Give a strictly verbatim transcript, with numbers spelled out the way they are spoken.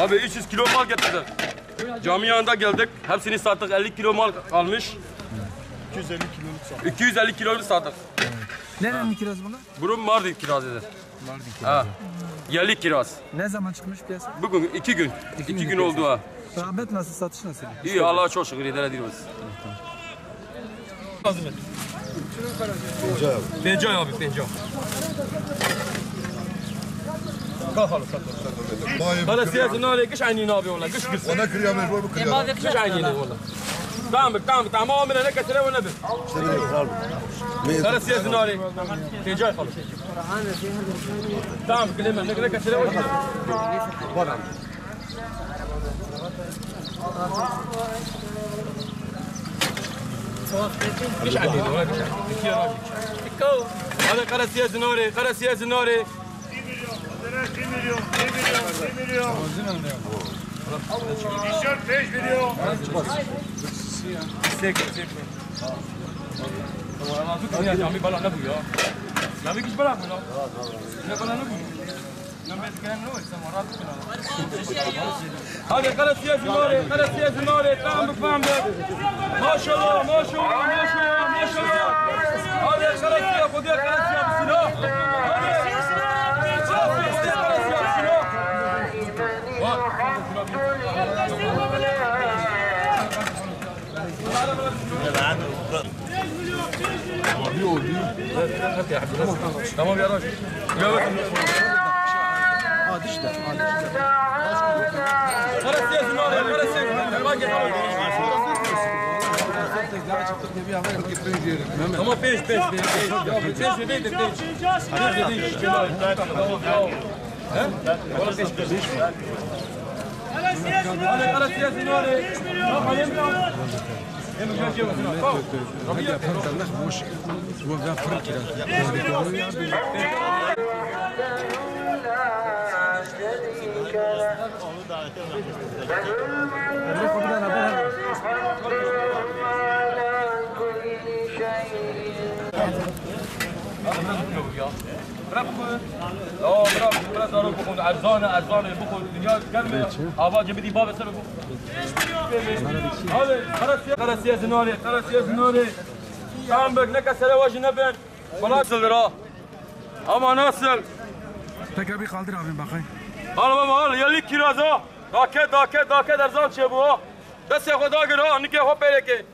Abi üç yüz kilo mal getirdik. Cami yanında geldik. Hepsini sattık. elli kilo mal kalmış. iki yüz elli kiloluk sattık. iki yüz elli kiloluk sattık. Nerenin kirazı bunlar? Bunun Mardin kirazıdır. Mardin kirazı. Ha. Yerli kiraz. Ne zaman çıkmış piyasaya? Bugün iki gün. İki İki gün gün oldu ha. Rağbet nasıl, satış nasıl? İyi, Allah'a çok şükür, idare ediyoruz. Lazım et. Pencah abi, pencah. Kalk oğlum, kalk. Vay, Karasiyazın nari, kış aynı abi ona, kış kış. Ona kırıyor, mecbur bu kırıyor. Kış aynı ona. Tamam, tamam, tamam, ama ne kesere o ne bir. Karasiyazın nari. Pencah kalır. Tamam, bilmem, ne kadar kesere o ne. Kış aynı ona, kış aynı. Hadi Karasiyazın nari, Karasiyazın nari. Bir milyon, bir milyon, bir milyon, bir milyon. İkişer, beş milyon. Sek, sek. Tamam, ya, cami bala ne bu ya? Cami kış bala bu ya? Ne bala ne bu? Hadi Karasiyazın nari, Karasiyazın nari, tam bir pembe. Maşallah, maşallah, maşallah, maşallah. Hadi Karasiya, Kudiya Karasiya, bismillah. Hadi. Karasiya, Kudiya Karasiya, bismillah. Bak. Tamam ya. Karasiyazın nari, Karasiyazın nari. Bak, gel. Ama beş, beş, beş, beş. Ya, beş, beş, beş, beş. Beş, beş, beş. He? Hadi, Karasiyazın nari. Bırak bu. Ya bırak, bırak, bırak, bırak, erzanı, erzanı, bu dünya gelmiyor. Hava gibi değil, baba, sana bu. Hadi, Karasiya, Karasiya zinari, Karasiya zinari. Tamam bak, ne kadar sene var şimdi ben. Bana nasıldır ha? Ama nasıl? Tekrar bir kaldır abim bakayım. Al baba, al, elli kiraz ha. Daket, daket, daket erzan çebu ha. Destê xwe dagir ha, nikê xwe pêrekê.